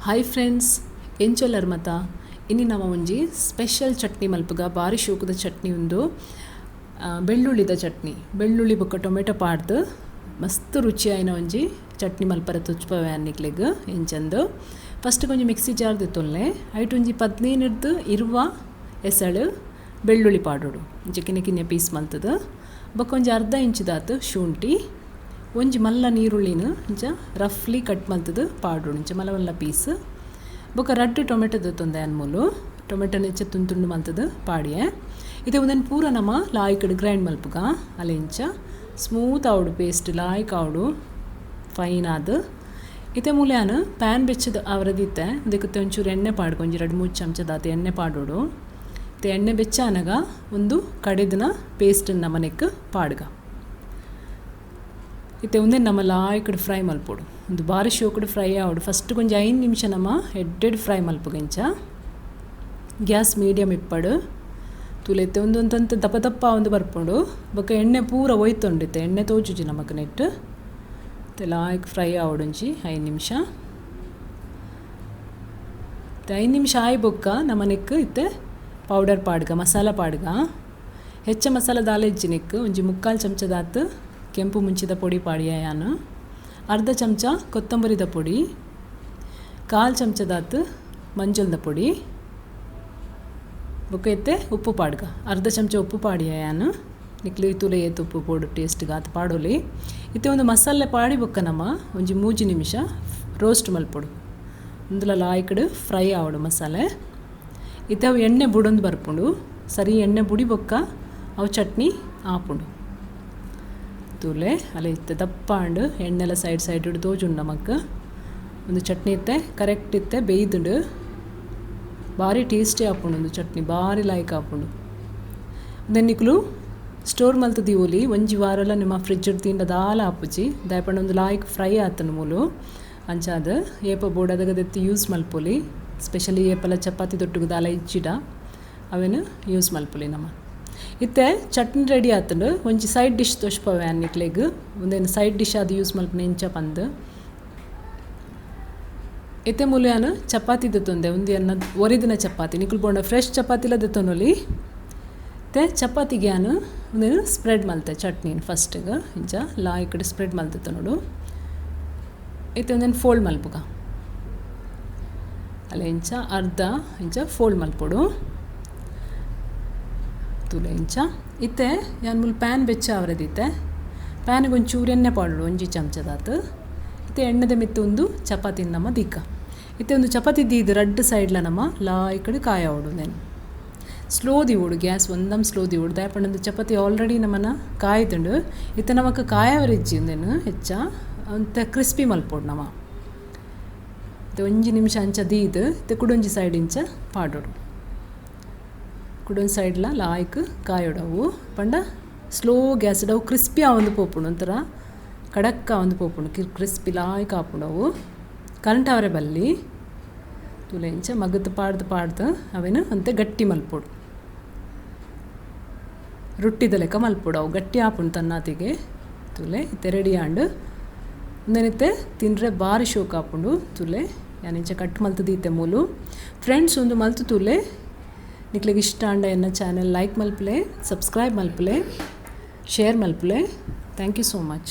Hi friends, ಎಂಚೊಲ್ಲರ್ ಮತ ಇನ್ನಿ ನಮ ಒಂಜಿ ಸ್ಪೆಷಲ್ ಚಟ್ನಿ ಮಲ್ಪುಗ ಬಾರಿ ಶೋಕುದ ಚಟ್ನಿ ಉಂದು ಬೆಳ್ಳುಳ್ಳಿದ ಚಟ್ನಿ. ಬೆಳ್ಳುಳ್ಳಿ ಬೊಕ್ಕ ಟೊಮೆಟೊ ಪಾಡ್ದು ಮಸ್ತ್ ರುಚಿಯಾಯಿನ ಒಂಜಿ ಚಟ್ನಿ ಮಲ್ಪರ ತುಚ್ಪವೆ ಅನ್ನಿಕ್ಲೆಗ್ ಎಂಚಂದು. ಫಸ್ಟ್ ಒಂಜಿ ಮಿಕ್ಸಿ ಜಾರ್ ದೆತ್ತೊಲ್ಲೆ ಐಟ್ ಒಂಜಿ 15 ಇರುವ ಎಸಳು ಬೆಳ್ಳುಳ್ಳಿ ಪಾಡೋಡು ಒಂಜಿ ಕಿನ್ಯ ಕಿನ್ಯ ಪೀಸ್ ಮಲ್ತದು. ಬೊಕ್ಕ ಒಂಜಿ ಅರ್ಧ ಇಂಚಿದಾತು ಶುಂಠಿ, ಒಂಜಿ ಮಲ್ಲ ನೀರುಳ್ಳಿನ ಇಂಚ ರಫ್ಲಿ ಕಟ್ ಮಲ್ತದು ಪಾಡೋಡು ಇಂಚ ಮಲ್ಲ ಮಲ್ಲ ಪೀಸ್. ಬೊಕ್ಕ ರಡ್ಡು ಟೊಮೆಟೊ ದೆತ್ತೊಂದೆ ಅನ್ಮೂಲು ಟೊಮೆಟೊ ನೆಚ್ಚ ತುಂಡು ತುಂಡು ಮಲ್ತದು ಪಾಡಿಯೆ. ಇತ್ತೆ ಒಂದನ್ನು ಪೂರ ನಮ್ಮ ಲಾಯ್ಕಡ್ ಗ್ರೈಂಡ್ ಮಲ್ಪುಗ ಅಲೆ ಇಂಚ ಸ್ಮೂತ್ ಆವಡು ಪೇಸ್ಟ್ ಲಾಯ್ಕ್ ಆವಡು ಫೈನ್ ಆದು. ಇತ್ತೆ ಮೂಲ್ಯಾನ ಪ್ಯಾನ್ ಬೆಚ್ಚದ ಅವರದಿತ್ತೆ ಅದಕ್ಕೆ ಒಂಚೂರು ಎಣ್ಣೆ ಪಾಡ್ಕ ಒಂಜಿ 2-3 ಚಮಚದಾತ ಎಣ್ಣೆ ಪಾಡೋಡು. ಇತ್ತೆ ಎಣ್ಣೆ ಬೆಚ್ಚ ಅನಗ ಒಂದು ಕಡೆದಿನ ಪೇಸ್ಟ್ ನಮನೆಕ್ ಪಾಡ್ಗ. ಇತ್ತೆ ಒಂದೇ ನಮ್ಮ ಲಾಯ್ಕಡ್ ಫ್ರೈ ಮಲ್ಪೋಡು ಒಂದು ಬಾರಿ ಶೋಕಡ್ ಫ್ರೈ ಆವಡು. ಫಸ್ಟ್ ಕೊಂಚ 5 ನಿಮಿಷ ನಮ್ಮ ಎಡ್ಡೆಡ್ ಫ್ರೈ ಮಲ್ಪುಗ ಇಂಚ. ಗ್ಯಾಸ್ ಮೀಡಿಯಮ್ ಇಪ್ಪಡು ತುಲೆತ್ತೆ ಒಂದೊಂದಂತ ದಪ್ಪ ದಪ್ಪ ಒಂದು ಬರ್ಪುಂಡು. ಬೊಕ್ಕ ಎಣ್ಣೆ ಪೂರ ಒಯ್ತೊಂಡಿತ್ತೆ ಎಣ್ಣೆ ತೋಜುಜಿ ನಮಕ್ ನೆಟ್ಟು. ಲಾಯ್ಕ್ ಫ್ರೈ ಆವಡುಂಚಿ 5 ನಿಮಿಷ. 5 ನಿಮಿಷ ಆಯ್ ಬೊಕ್ಕ ನಮನೆಕ್ ಇತ್ತೆ ಪೌಡರ್ ಪಾಡ್ಗ ಮಸಾಲ ಪಾಡ್ಗ. ಹೆಚ್ಚ ಮಸಾಲ ದಾಲೆಜ್ಜಿ ನೆಕ್ ಒಂಜಿ 3/4 ಚಮಚದಾತು ಕೆಂಪು ಮುಂಚಿದ ಪೊಡಿ ಪಾಡಿಯಾನು, ಅರ್ಧ ಚಮಚ ಕೊತ್ತಂಬರಿದ ಪೊಡಿ, 1/4 ಚಮಚದಾತು ಮಂಜಲ್ದ ಪೊಡಿ, ಬೊಕ್ಕ ಇತ್ತೆ ಉಪ್ಪು ಪಾಡ್ಗ ಅರ್ಧ ಚಮಚ ಉಪ್ಪು ಪಾಡಿಯಾನು. ನಿಕ್ಲು ತುಲೆ ಏತು ಉಪ್ಪು ಪೋಡು ಟೇಸ್ಟ್ ಗಾತು ಪಾಡೋಲಿ. ಇತ್ತೆ ಒಂದು ಮಸಾಲೆ ಪಾಡಿ ಬೊಕ್ಕ ನಮ್ಮ ಒಂಜಿ 3 ನಿಮಿಷ ರೋಸ್ಟ್ ಮಲ್ಪೊಡು. ಒಂದುಲ ಲಾಯ್ಕಡ್ ಫ್ರೈ ಆವಡು ಮಸಾಲೆ. ಇತ್ತೆ ಅವು ಎಣ್ಣೆ ಬುಡೊಂದು ಬರ್ಪುಂಡು. ಸರಿ ಎಣ್ಣೆ ಬುಡಿ ಬೊಕ್ಕ ಅವು ಚಟ್ನಿ ಆಪುಂಡು. ತೂಲೆ ಅಲೆ ಇತ್ತೆ ದಪ್ಪ ಅಂಡು ಎಣ್ಣೆಲ್ಲ ಸೈಡ್ ಸೈಡ್ ತೋಜುಂಡು ನಮಕ್. ಒಂದು ಚಟ್ನಿ ಇತ್ತೆ ಕರೆಕ್ಟ್ ಇತ್ತೆ ಬೇಯ್ದುಂಡು. ಭಾರಿ ಟೇಸ್ಟಿ ಆಪುಂಡು ಒಂದು ಚಟ್ನಿ, ಭಾರಿ ಲಾಯ್ಕ್ ಆಪುಂಡು. ನಿಕ್ಲು ಸ್ಟೋರ್ ಮಲ್ತು ದೀವೊಲಿ ಒಂಜಿ ವಾರಲ ನಿಮ್ಮ ಫ್ರಿಜ್ ತಿಂಡ ದಾಲ ಆಪುಜಿ. ದಾಯಪಂಡ ಒಂದು ಲಾಯ್ಕ್ ಫ್ರೈ ಆತನು ಮೂಲು ಅಂಚಾದ ಏಪ ಬೋಡದಾಗ ದೆತ್ತಿ ಯೂಸ್ ಮಲ್ಪೊಲಿ. ಸ್ಪೆಷಲಿ ಏಪಲ ಚಪಾತಿ ದೊಟ್ಟುಗು ದಾಲ ಇಚ್ಚಿಡ ಅವೇನು ಯೂಸ್ ಮಲ್ಪೊಲಿ ನಮ್ಮ. ಇತ್ತೆ ಚಟ್ನಿ ರೆಡಿ ಆತಂಡು. ಒಂಜಿ ಸೈಡ್ ಡಿಶ್ ತೋಷ್ಪವೆ ಅನ್ನಿಕ್ಲೆಗ್ ಒಂದೇನು ಸೈಡ್ ಡಿಶ್ ಅದು ಯೂಸ್ ಮಲ್ಪುನ ಇಂಚ ಪಂದು. ಇತ್ತೆ ಮೂಲ್ಯಾನ ಚಪಾತಿ ದೆತ್ತೊಂದೆ ಒಂದು ಅನ್ನ ಒರಿದಿನ ಚಪಾತಿ ನಿಕುಲು ಬೋಂಡ ಫ್ರೆಶ್ ಚಪಾತಿಲ ದೆತ್ತೊನೊಲಿ. ಇತ್ತೆ ಚಪಾತಿಗೆ ಯಾನು ಒಂದೇನು ಸ್ಪ್ರೆಡ್ ಮಲ್ತೆ ಚಟ್ನಿನ ಫಸ್ಟಿಗೆ ಇಂಚ ಲಾಯ್ಕಡೆ ಸ್ಪ್ರೆಡ್ ಮಲ್ತೆ ನೋಡು. ಇತ್ತೆ ಒಂದೇನು ಫೋಲ್ಡ್ ಮಲ್ಪುಗ ಅಲ್ಲ ಇಂಚ ಅರ್ಧ ಇಂಚ ಫೋಲ್ಡ್ ಮಲ್ಪೊಡು ತುಲೆ ಇಂಚ. ಇತ್ತೆ ಯಾನ್ ಮೂಲು ಪ್ಯಾನ್ ಬೆಚ್ಚ ಅವರದಿತ್ತೆ ಪ್ಯಾನಿಗೆ ಒಂಚೂರು ಎಣ್ಣೆ ಪಾಡೋಡು ಒಂಜಿ ಚಮಚದಾತು. ಇತ್ತೆ ಎಣ್ಣೆದ ಮಿತ್ತು ಒಂದು ಚಪಾತಿ ನಮ್ಮ ದಿಕ್ಕ. ಇತ್ತೆ ಒಂದು ಚಪಾತಿ ದೀದು ರಡ್ಡು ಸೈಡ್ಲ ನಮ್ಮ ಲಾಯ್ಕಡೆ ಕಾಯ ನಾನು ಸ್ಲೋ ದಿವೋಡು ಗ್ಯಾಸ್ ಒಂದಮ್ ಸ್ಲೋ ದಿವೋಡು. ದಾಯಪಂಡ ಚಪಾತಿ ಆಲ್ರೆಡಿ ನಮ್ಮನ್ನ ಕಾಯ್ದುಂಡು. ಇತ್ತೆ ನಮಕ್ ಕಾಯವರಿಜ್ಜಿ ಒಂದೇನು ಹೆಚ್ಚ ಅಂತ ಕ್ರಿಸ್ಪಿ ಮಲ್ಪೊಡು ನಮ. ಇತ್ತೆ ಒಂಜಿ ನಿಮಿಷ ಅಂಚ ದೀದು ಇತ್ತೆ ಕುಡೊಂಜಿ ಸೈಡ್ ಇಂಚ ಪಾಡೋಡು. ಕುಡೊಂಜಿ ಸೈಡ್ಲ ಲಾಯ್ಕ್ ಕಾಯೋಡವು ಪಂಡ ಸ್ಲೋ ಗ್ಯಾಸ್ ಅವು ಕ್ರಿಸ್ಪಿ ಆವೊಂದು ಪೋಪುಂಡು ಒಂಥರ ಕಡಕ್ಕ ಒಂದು ಪೋಪುಂಡು ಕ್ರಿಸ್ಪಿ ಲಾಯ್ಕ್ ಆಪುಂಡು. ಕರೆಂಟ್ ಅವರೆ ಬಲ್ಲಿ ತುಲೆ ಇಂಚ ಮಗತ್ ಪಾಡ್ದು ಪಾಡ್ದು ಅವೇನು ಅಂತೆ ಗಟ್ಟಿ ಮಲ್ಪೊಡು. ರೊಟ್ಟಿದ ಲೆಕ್ಕ ಮಲ್ಪೊಡು ಅವು ಗಟ್ಟಿ ಆಪುಂಡು ತನ್ನಾತಿಗೆ. ತುಲೆ ಇತ್ತೆ ರೆಡಿ ಆಂಡು. ಒಂದೇನಿತ್ತೆ ತಿಂದರೆ ಭಾರಿ ಶೋಕ್ ಆಪುಂಡು. ತುಲೆ ಯಾನ್ ಇಂಚ ಕಟ್ ಮಲ್ತುದು ಇತ್ತೆ ಮೂಲು. ಫ್ರೆಂಡ್ಸ್ ಒಂದು ಮಲ್ತು ತುಲೆ. ನಿಕ್ಲೆಗ್ ಇಷ್ಟ ಆಂಡ ಎನ್ನ ಚಾನೆಲ್ ಲೈಕ್ ಮಲ್ಪುಲೆ, ಸಬ್ಸ್ಕ್ರೈಬ್ ಮಲ್ಪುಲೆ, ಶೇರ್ ಮಲ್ಪುಲೆ. Thank you so much.